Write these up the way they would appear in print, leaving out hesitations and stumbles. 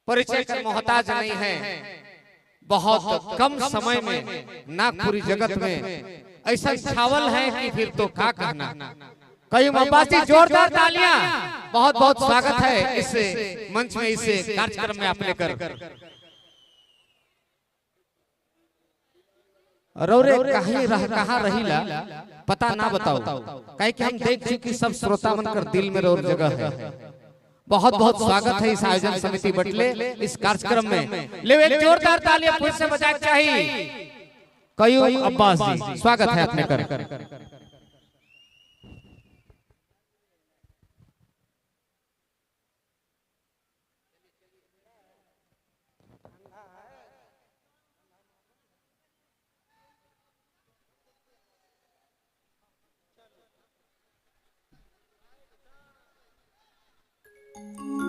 परिचय कर मोहताज नहीं है। बहुत कम समय में नागपुरी जगत में ऐसा छावल है कि फिर तो का कहना। कयूम अब्बासी, जोरदार तालियां। बहुत बहुत स्वागत है इस मंच में, इस कार्यक्रम में आप लेकर। रौरे कहीं रह कहाँ रहीला पता ना बताओ, काहे कि हम देख छी कि सब श्रोता मन कर दिल में रौर जगह है। बहुत बहुत स्वागत है इस आयोजन समिति बटले इस कार्यक्रम में। ले एक जोरदार तालियां फिर से बजाए चाहिए। कयूम अब्बास जी, स्वागत है अपने कर।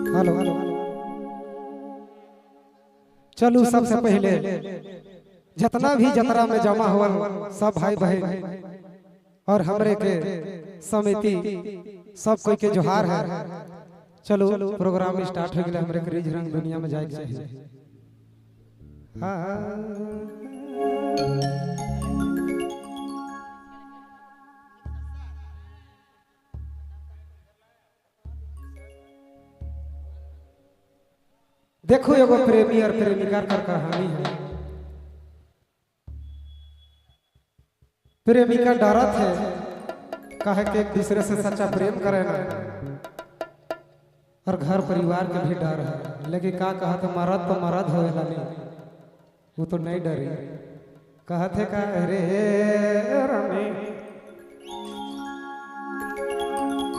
हेलो चलू, सबसे पहले जितना भी जतरा में जमा हुआ सब भाई बहन और हमरे के समिति सब कोई के जोहार है। चलो प्रोग्राम स्टार्ट हो गया, हमरे के रिझ रंग दुनिया में जाए चाहिए। हाँ देखो एगो प्रेमी और प्रेमिका कर कहानी है। प्रेमिका डरत है कहे कि एक दूसरे से सच्चा प्रेम करे ना, और घर परिवार के भी डर है, लेकिन का कहा तो मरद तो मरद होएला नहीं, वो तो नहीं डरी। कहते का अरे रमी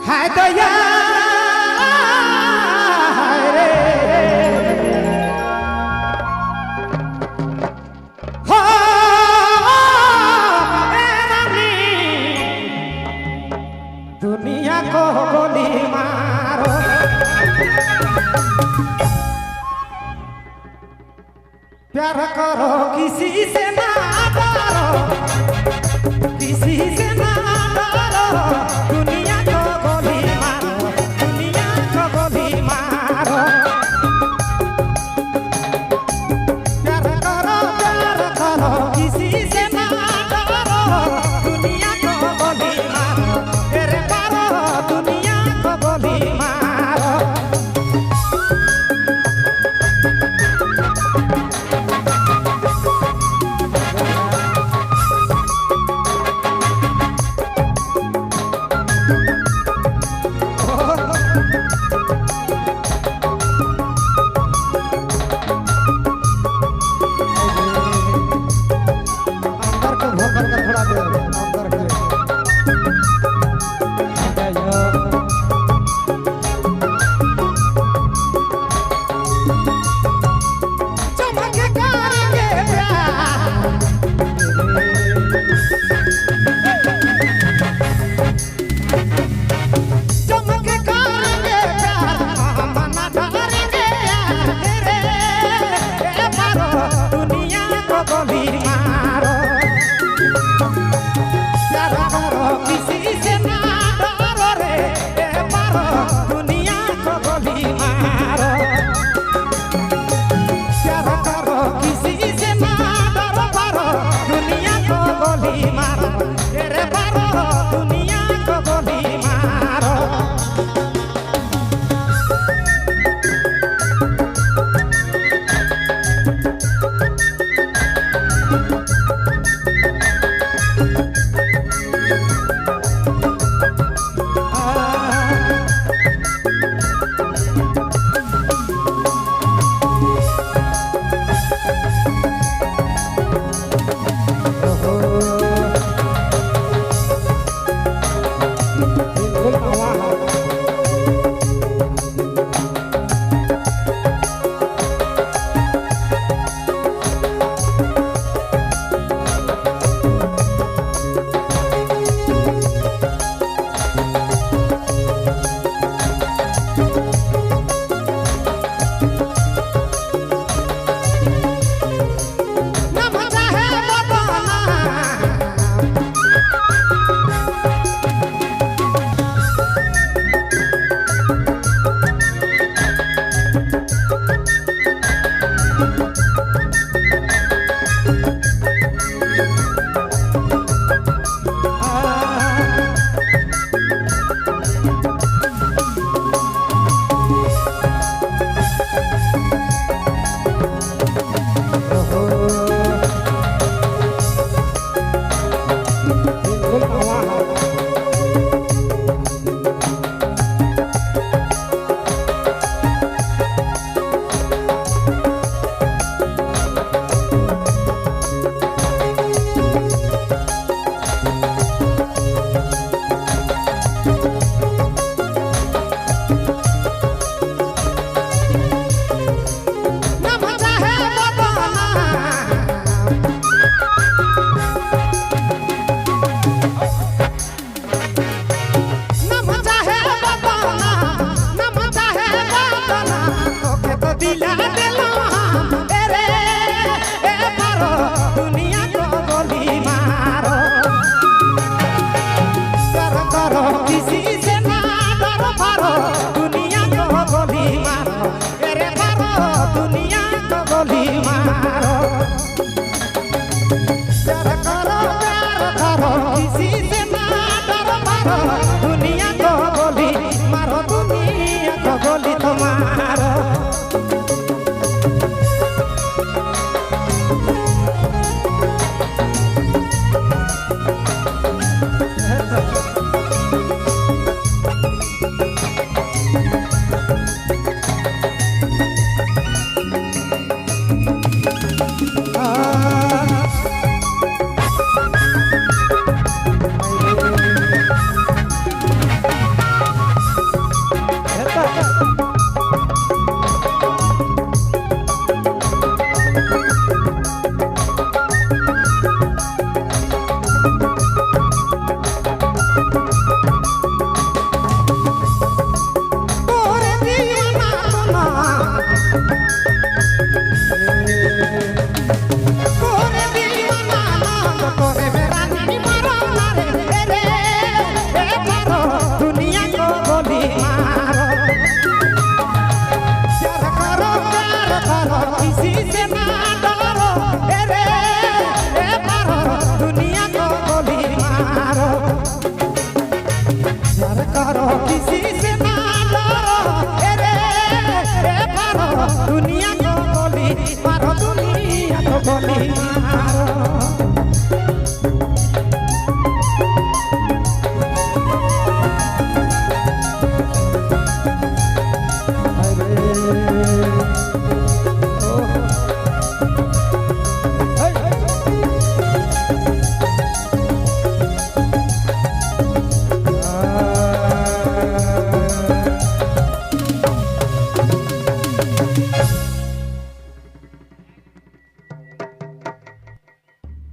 हाय दया रे दुनिया को गोली मारो, प्यार करो किसी से ना डरो, किसी से ना डरो, दुनिया को गोली मारो, दुनिया को गोली मारो, प्यार करो किसी से ना डरो, दुनिया को गोली मारो, तेरे मारो दुनिया को गोली मारो। हमार।